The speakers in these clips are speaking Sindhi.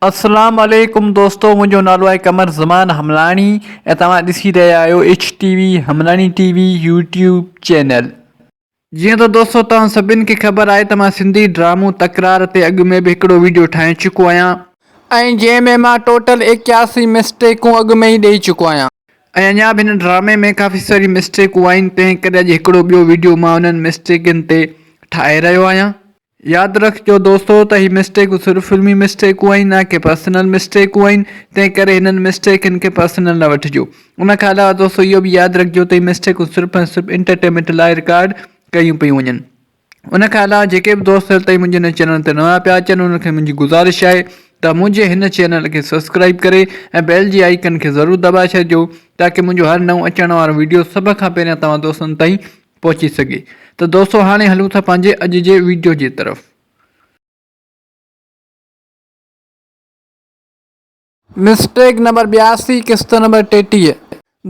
اسلام عليڪم دوستو منهنجو نالو آهي قمر زمان حملاڻي ۽ توهان ڏسي رهيا آهيو H T V Hamlani T V YouTube channel. جيئن ته دوستو توهان سڀن کي خبر آهي ته مان سنڌي ڊرامو تڪرار تي اڳ ۾ به هڪڙو ويڊيو ٺاهي چڪو آهيان. ۽ جنهن ۾ مان ٽوٽل 81 مسٽيڪون اڳ ۾ ئي ڏئي چڪو آهيان. ۽ اڃا به هن ڊرامي ۾ ڪافي ساري مسٽيڪون آهن تنهن ڪري اڄ هڪڙو ٻيو ويڊيو مان انهن مسٽيڪن تي ٺاهي رهيو آهيان. ياد رکجو دوستو ته هي مسٽيڪون صرف فلمي مسٽيڪون آهن نه ڪي پرسنل مسٽيڪون آهن تنهن ڪري هنن مسٽيڪن کي پرسنل نه وٺجو ان کان علاوه دوستو اهو به ياد رکجو ته هي مسٽيڪون صرف ۽ صرف انٽرٽينمينٽ لاء رڪارڊ ڪيون پيون وڃن ان کان علاوه جيڪي به دوست هيل تائين منهنجي هن چينل تي نوان پيا اچن انهن کي منهنجي گذارش آهي ته منهنجي هن چينل کي سبسڪرائب ڪري ۽ بيل جي آئيڪن کي ضرور دٻائي ڇڏجو تاڪه منهنجو هر نئون اچڻ وارو ويڊيو سڀ کان پهريان توهان دوستن تائين پهچي سگهي ته دوستو هاڻي هلون ٿا پنهنجي اڄ جي ويڊيو جي طرف. مسٽيڪ نمبر 82 قسط نمبر 33.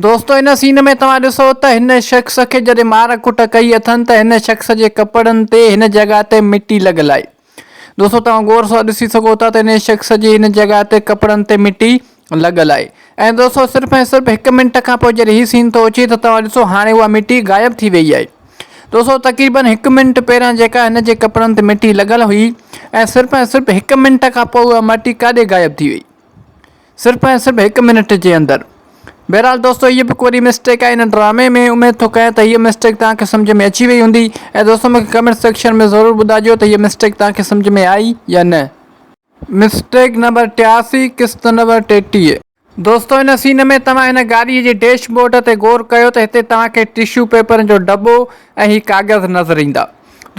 دوستو ان سين ۾ توهان ڏسو ته هن شخص کي جڏهن مار ڪٽ ڪئي اٿن ته هن شخص جي ڪپڙن تي هن جڳهه تي مٽي لڳل آهي. دوستو توهان غور سان ڏسي سگهو ٿا ته ان شخص جي هن جڳهه تي ڪپڙن تي مٽي لڳل آهي ۽ دوستو صرف ۽ صرف هڪ منٽ کان پوء جڏهن هي سين ٿو اچي ته توهان ڏسو هاڻي اها مٽي غائب ٿي وئي آهي دوستو تقريبن هڪ منٽ پهريان جيڪا هن جي ڪپڙن تي مٽي لڳل هئي ۽ صرف ۽ صرف هڪ منٽ کان پوء اها مٽي ڪاڏي غائب ٿي وئي صرف ۽ صرف هڪ منٽ جي اندر. بهرحال دوستو هيء به ڪوري مسٽيڪ آهي هن ڊرامي ۾ اميد ٿو ڪيان ته هيء مسٽيڪ توهان کي سمجهه ۾ اچي وئي هوندي ۽ دوستو مونکي ڪمينٽ سيڪشن ۾ ضرور ٻڌائجو ته هيء مسٽيڪ توهان کي سمجهه ۾ آئي يا نه. مسٽيڪ نمبر 83 قسط نمبر 33. دوستو هن سين ۾ توهان هن گاڏي جي ڊيش بورڊ تي غور ڪيو ته هتي توهان کي ٽشو پيپرن جو ڊٻو ۽ هي ڪاغذ نظر ايندا.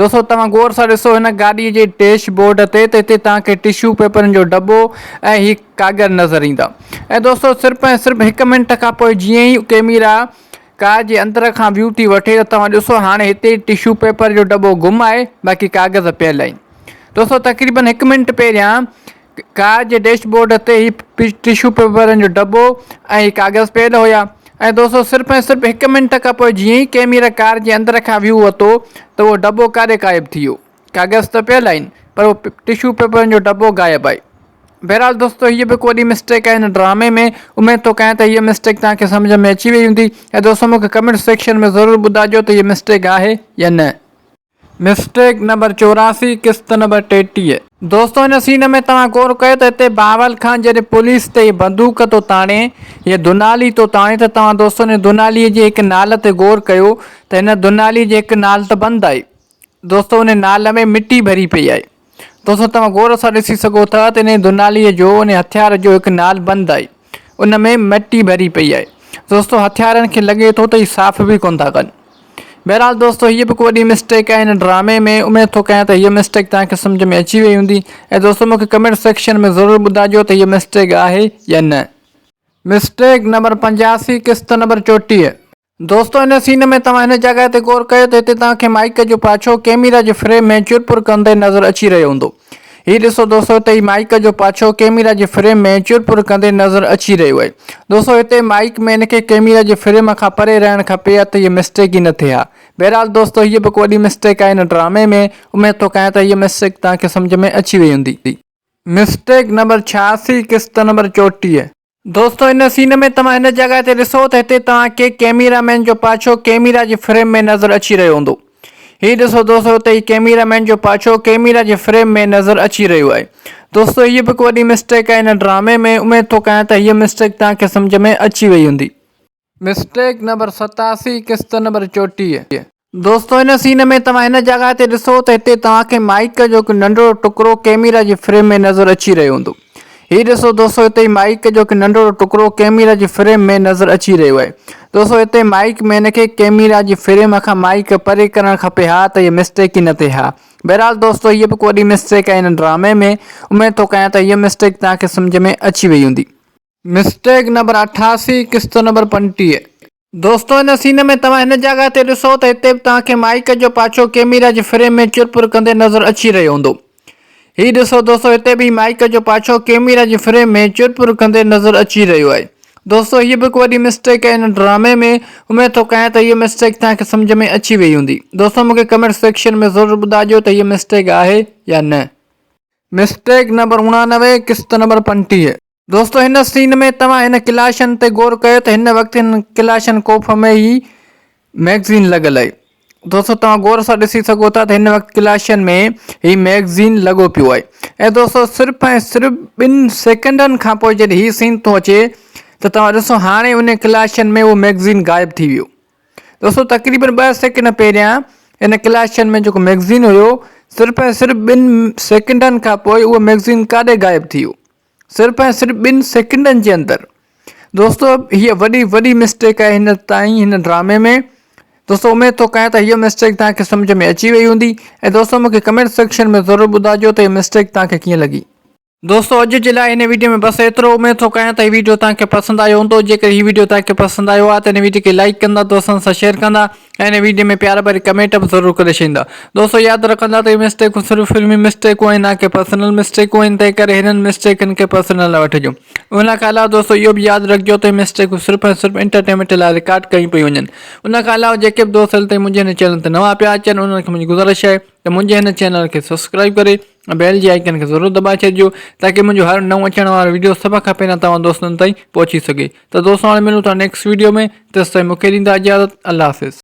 دوستو توهان غور سان ڏسو هن گاڏي جي ڊيش بورڊ تي ته هتي توهان کي ٽشو پيپرن جو ڊٻو ۽ هي ڪاڳر نظر ايندا ۽ دوستو صرف ۽ صرف هڪ منٽ کان پوء جيئن ئي ڪيميرا ڪار جي اندر کان ويو ٿي وٺي ته توهان ڏسو هاڻي هتي ٽشو پيپر جو ڊٻو گم آهي باقي ڪاغذ پيل آهن دوستو تقريبن هڪ منٽ پهريان ڪار جي ڊيش بورڊ تي هي ٽشو پيپرن جو ڊٻو ۽ ڪاغذ پيل هيا ۽ دوستو صرف ۽ صرف هڪ منٽ کان پوء جيئن ئي ڪيميرا ڪار جي اندر کان ويو ورتو ته اهو ڊٻو ڪاڏي غائب ٿي ويو ڪاغذ ته پيل آهن پر اهو ٽشو پيپرن جو ڊٻو غائب آهي بهرحال دوستو هيء به ڪو وڏي مسٽيڪ آهي هن ڊرامي ۾ اميد ٿو ڪيان ته هيء مسٽيڪ توهان کي سمجهه ۾ اچي وئي هوندي ۽ دوستو مون کي ڪمينٽ سيڪشن ۾ ضرور ٻڌائجو ته هيء مسٽيڪ آهي يا نه. مسٽيڪ نمبر 84 قسط نمبر 33. دوستو هن سين ۾ توهان غور ڪيو ته هتي بهاول خان جڏهن پوليس تي هي بندوق ٿو تاڻي هي دنالي ٿو تاڻي ته توهان دوستو هن دنالي جي هڪ نال تي غور ڪيو ته هن دنالي جي هڪ نال ته بند آهي دوستو ان نال ۾ مٽي ڀري پئي آهي دوستو توهان غور سان ڏسي سگهو ٿا ته انهي دنالي جو انهي هٿيار جو هڪ نال بند آهي ان ۾ مٽي ڀري پئي آهي دوستو هٿيارن کي لڳي ٿو ته هي صاف به ڪونه ٿا ڪن بهرحال دوستو هيء به ڪو وڏي مسٽيڪ آهي هن ڊرامي ۾ اميد ٿو ڪيان ته هيء مسٽيڪ توهان کي سمجهه ۾ اچي وئي هوندي ۽ دوستو مونکي ڪمينٽ سيڪشن ۾ ضرور ٻڌائجو ته هيء مسٽيڪ آهي يا نه. مسٽيڪ نمبر 85 قسط نمبر 34. دوستو ان سين ۾ توهان هن جڳهه تي غور ڪيو ته هتي توهان کي مائيڪ جو پاڇو ڪيميرا جي فريم ۾ چرپر ڪندي نظر اچي رهيو هوندو. هي ڏسو دوستو هتي هي مائيڪ جو پاڇو ڪيميرا جي فريم ۾ چرپر ڪندي نظر اچي رهيو آهي. دوستو هتي مائيڪ مين کي ڪيميرا جي فريم کان پري رهڻ کپي ها ته هيء مسٽيڪ ئي نه ٿئي ها. بهرحال دوستو هيء به ڪو وڏي مسٽيڪ آهي هن ڊرامي ۾. اميد ٿو ڪيان ته هيء مسٽيڪ توهان کي سمجهه ۾ اچي وئي هوندي. مسٽيڪ نمبر 86 قسط نمبر 34. دوستو ان سين ۾ توهان هن جڳهه تي ڏسو ته هتي توهان کي ڪيميرا مين جو پاڇو ڪيميرا جي فريم ۾ نظر اچي رهيو هوندو. هي ڏسو دوستو هتي هي ڪيميرا مين جو پاڇو ڪيميرا جي فريم ۾ نظر اچي رهيو آهي. دوستو هيء به هڪ وڏي مسٽيڪ آهي هن ڊرامي ۾ اميد ٿو ڪيان ته هيء مسٽيڪ توهان کي سمجهه ۾ اچي وئي هوندي. مسٽيڪ نمبر 87 قسط نمبر 34. دوستو هن سين ۾ توهان هن جڳهه تي ڏسو ته هتي توهان کي مائيڪ جو هڪ ننڍڙو ٽڪرو ڪيميرا جي فريم ۾ نظر اچي رهيو هوندو. هي ڏسو دوستو هتي مائيڪ جو هڪ ننڍڙو ٽڪرو ڪيميرا جي فريم ۾ نظر اچي رهيو آهي. دوستو هتي مائيڪ مين کي ڪيميرا جي فريم کان مائيڪ پري ڪرڻ کپي ها ته هيء مسٽيڪ ئي نه ٿئي ها. بهرحال دوستو هيء به ڪو وڏي مسٽيڪ آهي هن ڊرامي ۾. اميد ٿو ڪيان ته هيء مسٽيڪ توهان کي سمجهه ۾ اچي وئي هوندي. مسٽيڪ نمبر 88 قسط نمبر 35. دوستو هن سين ۾ توهان هن جڳهه تي ڏسو ته هتي به توهان کي مائيڪ جو پاڇو ڪيميرا جي فريم ۾ چرپر ڪندي نظر اچي رهيو هوندو. هي ڏسو دوستو هتي به مائيڪ جو پاڇو ڪيميرا جي فريم ۾ چرپر ڪندي نظر اچي رهيو آهي. دوستو هيء به هڪ وڏي مسٽيڪ آهي هن ڊرامي ۾ اميد ٿو ڪيان ته هيء مسٽيڪ توهان کي سمجهه ۾ اچي وئي هوندي. دوستو مونکي ڪمينٽ سيڪشن ۾ ضرور ٻڌائجو ته هيء مسٽيڪ آهي يا نه. مسٽيڪ نمبر 89 قسط نمبر 35. دوستو هن سين ۾ توهان هن ڪلاشن تي غور ڪيو ته هن وقت هن ڪلاشن ڪوف ۾ هي ميگزين لڳل آهي. دوستو توهان غور سان ڏسي سگهو ٿا ته هن وقت ڪلاشن ۾ هي ميگزين لڳو پيو آهي ۽ دوستو صرف ۽ صرف ٻن سيڪنڊن کان پوء جڏهن هي سين ٿو اچي ته توهان ڏسو هاڻي ان ڪلاشن ۾ اهو ميگزين غائب ٿي ويو. دوستو تقريبن ٻه سيڪنڊ پهريان ان ڪلاشن ۾ جيڪو ميگزين هيو صرف ۽ صرف ٻن سيڪنڊن کان پوء اهو ميگزين ڪاڏي غائب ٿي ويو. صرف ۽ صرف ٻن سيڪنڊن جي اندر. دوستو هيء وڏي وڏي مسٽيڪ آهي هن تائين هن ڊرامي ۾ دوستو اميد ٿو ڪيان ته هيء مسٽيڪ توهان کي سمجهه ۾ اچي وئي هوندي ۽ دوستو مونکي ڪمينٽ سيڪشن ۾ ضرور ٻڌائجو ته هي مسٽيڪ توهان کي ڪيئن لڳي. دوستو اڄ جي لاء هن ويڊيو ۾ بس ايترو اميد ٿو ڪيان ته هي ويڊيو توهان کي پسند آيو هوندو جيڪڏهن هي ويڊيو توهان کي پسند آيو آهي ته هن ويڊيو کي لائيڪ ڪندا دوستن سان شيئر ڪندا ۽ هن ويڊيو ۾ پيار ڀري ڪمينٽ به ضرور ڪري ڇڏيندا. دوستو ياد رکندا ته اهي مسٽيڪون صرف فلمي مسٽيڪون آهن نه ڪي پرسنل مسٽيڪون آهن تنهن ڪري هنن مسٽيڪن کي پرسنل نه وٺجو. ان کان علاوه دوستو اهو به ياد رکجو ته اهي مسٽيڪون صرف ۽ صرف انٽرٽينمينٽ لاء رڪارڊ ڪيون پيون وڃن. ان کان علاوه جيڪي به دوست هيل تائين منهنجي هن چينل تي نوان پيا اچن انهن کي منهنجي گذارش آهي ته منهنجي هن چينل کي سبسڪرائب ڪري ۽ بيل جي آئيڪن کي ضرور دٻائي ڇڏجو تاڪه منهنجو هر نئون اچڻ وارو ويڊيو سڀ کان پهريان توهان دوستن تائين پهچي سگهي. ته دوستو هاڻي ملون ٿا نيڪسٽ ويڊيو ۾ تيستائين مونکي ڏيندا اجازت الله حافظ.